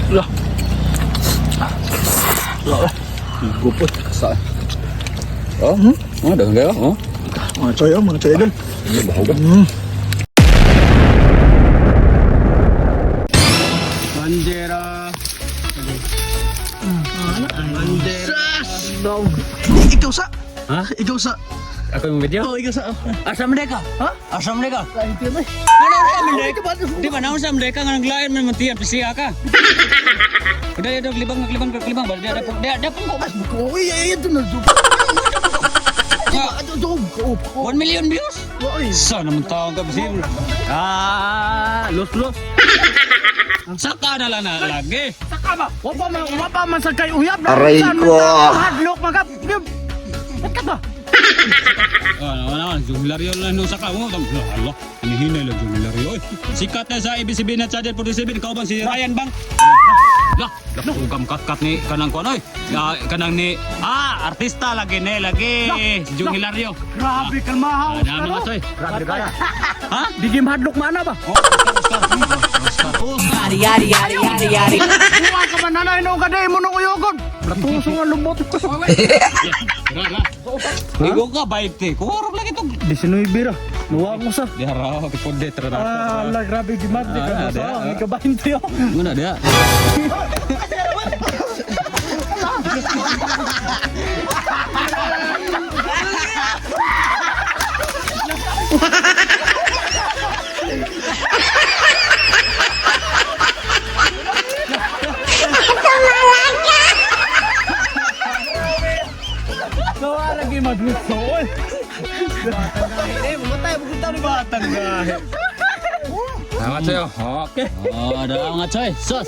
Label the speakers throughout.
Speaker 1: Lah. Lah.
Speaker 2: Gupot sa. Oh, oh, dah kayo. Oh.
Speaker 1: Mga choy, oh, mga choy idol.
Speaker 2: Ini baho ba?
Speaker 3: Bandera. Bandera.
Speaker 1: Sas! Dog. Ikaw sa.
Speaker 3: Ha?
Speaker 1: Ikaw sa.
Speaker 3: Ako yung video?
Speaker 1: Oh, ikaw sa.
Speaker 3: Asa Merdeka?
Speaker 1: Ha?
Speaker 3: Asa Merdeka?
Speaker 1: Kain tiyan eh.
Speaker 3: Ano sa Merdeka? Di ba naon sa Merdeka nga naglain man mantiyan pisiya ka. Udah ya dog libang libang libang ba dia dia dia pun kok.
Speaker 1: Uy, ay, ito na.
Speaker 3: Nga,
Speaker 1: Ito, ito. Oh,
Speaker 3: 1 million views.
Speaker 1: Oy.
Speaker 3: Sa naman taong ka bisi. Ah, los los. Saka na lang na lagi.
Speaker 4: Wapa man sa kay uyab na.
Speaker 5: Aray ko.
Speaker 4: Hadlok man ka. Ba't ka ba?
Speaker 3: Oh, ano, ano, Junglario lang no saka mo. Allah, hinihinay lang Junglario. Oy, sikat na sa ABCB na Channel 47 kauban si Ryan Bang. Lah, lah, ugam kat-kat ni kanang kuan oy. Ah, kanang ni artista lagi ni lagi Jung Hilario.
Speaker 4: Grabe kalmahaw.
Speaker 3: Ah, na mga soy.
Speaker 4: Grabe ka.
Speaker 3: Ha?
Speaker 4: Di gim hadlok man na ba?
Speaker 3: Oh, Oscar, Oscar. Oscar, Oscar.
Speaker 4: Kuha ka man nanay no kaday mo nung uyogon. Natuso nga lumot.
Speaker 3: Ra, ra. Igo ka 20. Kurog lagi to.
Speaker 4: 19 ra. Nuwa ko sa.
Speaker 3: Di haraw kipodet ra.
Speaker 4: Ah, la grabe gimad di ka
Speaker 3: Ah,
Speaker 4: sa.
Speaker 3: di, ah.
Speaker 4: Ka 20 oh.
Speaker 3: Nguna dia.
Speaker 4: Nawa lagi madlok oy.
Speaker 2: Mga tayo. Okay.
Speaker 3: Oh, ada mga choy. Sus.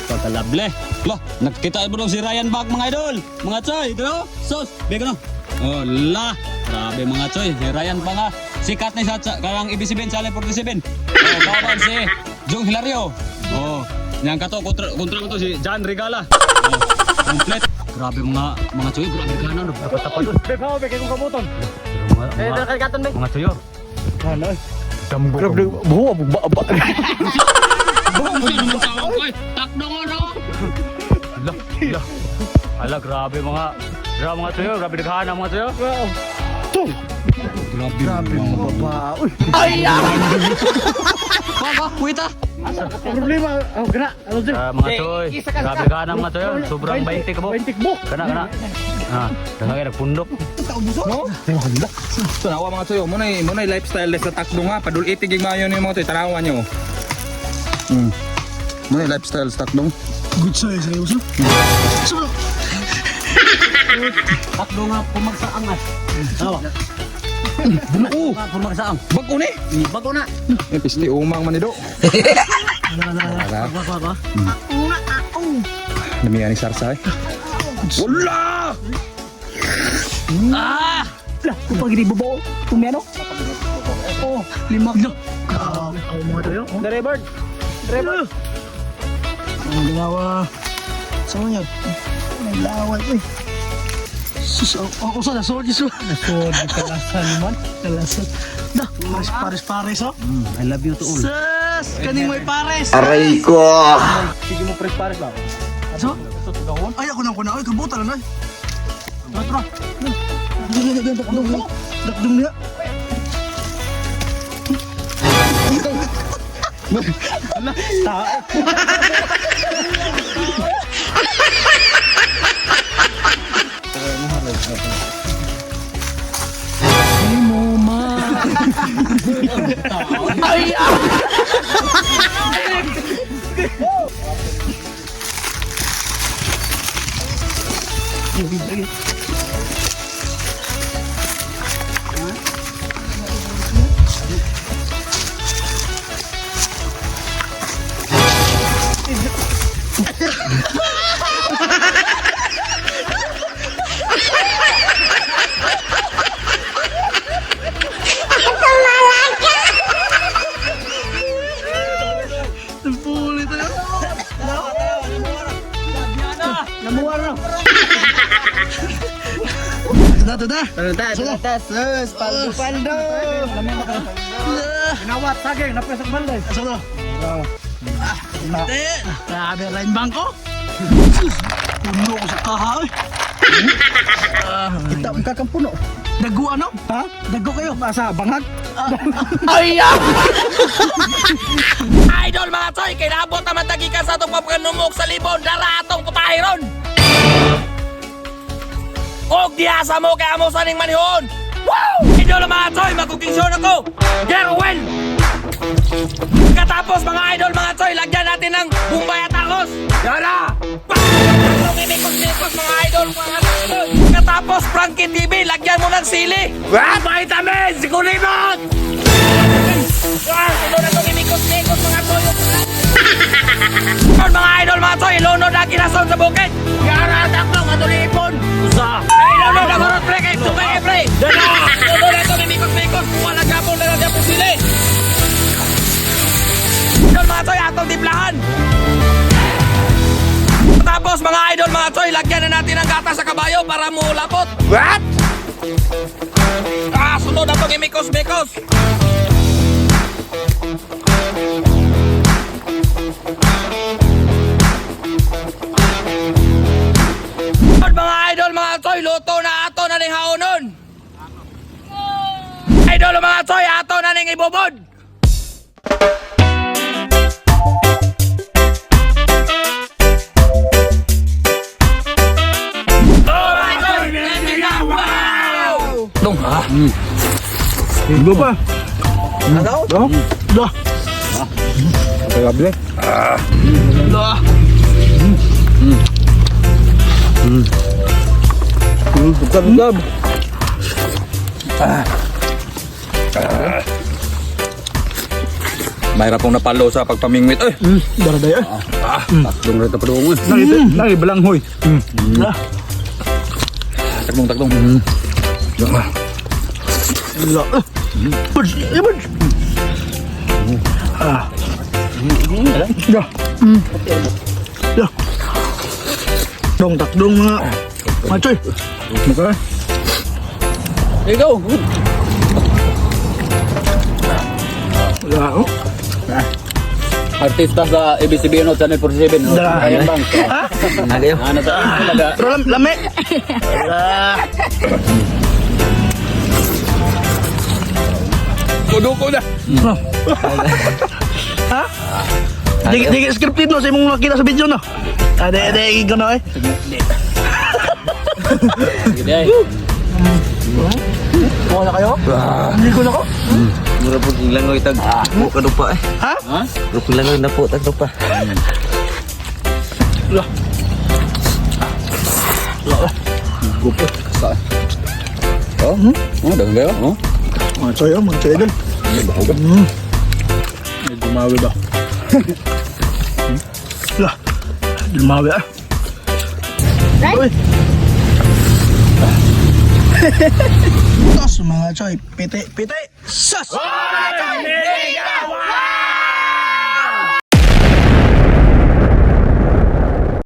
Speaker 3: Pagkalable. Lah, nakita mo daw si Ryan Bag mga idol. Mga choy, ito. Sus, bego no. Oh, la. Grabe mga choy, si Ryan pa nga. Sikat ni sa karang ibc Channel 47. Oh, kawan si Jung Hilario. Oh, yang kato kontra kontra ko to si John Regala. Oh, complete. Grabe mga mga choy, grabe kanan. Dapat tapat.
Speaker 4: Be pa be kay kong kabuton.
Speaker 3: Eh, mga choy.
Speaker 4: Ano? Grabe buho ba ba.
Speaker 3: Buong sino man tawag ko eh. Takdong ano? Lah, lah. Ala, grabe mga. Grabe mga tuyo, grabe naghahanap mga tuyo.
Speaker 4: Tung.
Speaker 3: Grabe, grabe mga
Speaker 4: Ba. Uy.
Speaker 3: Baka, wait ah.
Speaker 4: Problema. Oh, gana. Ano dyan?
Speaker 3: Ah, mga tuyo, grabe naghahanap mga tuyo. Sobrang 20 ka po.
Speaker 4: 20 mo.
Speaker 3: Kana, kana. Ah, dahil nagpundok.
Speaker 4: No?
Speaker 2: So nawa mga toyo, mo na lifestyle sa takdong ha. Padul itig yung mayo ni mga toyo, tanawan nyo. Mo na lifestyle sa takdong.
Speaker 1: Good size, seryoso. So,
Speaker 3: Takdo nga pumagsaang ah. Tawa.
Speaker 2: Buo.
Speaker 3: Pumagsaang.
Speaker 2: Bago ni.
Speaker 3: Bago na.
Speaker 2: Eh pisti umang man ni do. Wala.
Speaker 3: Bago, bago.
Speaker 2: Dami ni sarsa eh. Wala!
Speaker 3: Ah!
Speaker 4: Lah, kung pag bubo, tumeno. Oh, lima.
Speaker 1: Ako mga tayo.
Speaker 4: Dere bird. Dere bird.
Speaker 1: Ang ginawa. Sa mga. Ang laway. Uy. Sus, ako sa nasod.
Speaker 4: Nasod, kalasan man.
Speaker 1: Kalasan. Da, pares pares pares oh.
Speaker 3: I love you to all.
Speaker 1: Sus, kaning may pares.
Speaker 5: Aray ko.
Speaker 4: Sige mo press pares ba?
Speaker 1: So? Ay, ako nang kuna. Ay, kabuta na. Tara, tara. Dakdong, dakdong niya.
Speaker 4: Tao.
Speaker 1: Nagpuli tayo.
Speaker 4: Namuha na.
Speaker 1: Tada, tada.
Speaker 5: Tada, tada, sus, paldo, paldo.
Speaker 4: Ginawat saging, napresang balde.
Speaker 1: Asa to? Pite. Grabe, line bangko. Puno ko sa kaha, eh.
Speaker 5: Kita mo kakang puno.
Speaker 1: Dago ano?
Speaker 5: Ha?
Speaker 1: Dago kayo.
Speaker 5: Asa bangag?
Speaker 1: Ay, ah!
Speaker 2: Idol mga tsoy, kinabot naman tagikan sa atong pagkanumok sa libon, dara atong putahiron. Og diha sa mo kay amo sa ning manihon. Wow! Idol mga tsoy, magkukinsyon ako. Gerwin! Katapos mga idol mga tsoy, lagyan natin ng Bombay at Tacos. Yara! Patong imikos-mikos mga idol mga tsoy. Katapos Frankie TV, lagyan mo ng sili. What? Vitamins! Kulimot! Ah, sunod na itong imikos-mikos mga toyo. Mga idol mga toy, ilunod ang kinason sa bukid. Yara, takbo, katulipon. Usa. Ay, ilunod ang horot pre, kay sumay eh, pre. Dala. Sunod na itong imikos-mikos, wala gapon na lang gapon sili. Idol mga toy, atong timplahan. Tapos mga idol mga toy, lagyan na natin ang gata sa kabayo para mulapot. What? Ah, sunod na itong imikos-mikos. Lord, mga idol, mga toy, luto na ato na ning haonon. Idol, mga toy, ato na ning ibubod. Oh my God! Wow! Dong, ha?
Speaker 1: Ibo pa. Ano? Da.
Speaker 2: Grabe.
Speaker 1: Da.
Speaker 2: Gab, gab. Mahirap pong napalo sa pagpamingwit. Eh,
Speaker 1: Dara daya.
Speaker 3: Tatlong rito pa doon.
Speaker 2: Lagi balanghoy.
Speaker 1: Da.
Speaker 2: Taglong, taglong.
Speaker 1: Da. Birds, eh, birds. Ah. Da. Da. Dong takdong mga mga choy.
Speaker 2: Okay.
Speaker 3: Ikaw.
Speaker 1: Wala, oh.
Speaker 3: Artista sa ABCBN o Channel 47. No?
Speaker 1: Da.
Speaker 3: Ayan bang.
Speaker 1: Ha?
Speaker 3: Ano sa talaga.
Speaker 1: Pero lame. Ah.
Speaker 2: Kuduko na.
Speaker 1: Ha? Di, di scripted no sa imong makita sa video no. Ah, di di gano eh.
Speaker 3: Sige ay.
Speaker 1: Kuha na kayo? Hindi ko na ko.
Speaker 5: Mura po langoy tag po ka pa eh.
Speaker 1: Ha?
Speaker 3: Ha?
Speaker 5: Mura po langoy na po tag pa.
Speaker 1: Lah.
Speaker 3: Sa. Oh, oh, dagang kayo. Oh.
Speaker 1: Mga choy, oh, mga choy idol.
Speaker 2: May gumawi ba?
Speaker 1: Lah. Lumawi ah. Uy. Tos mga choy, pite, pite, sus!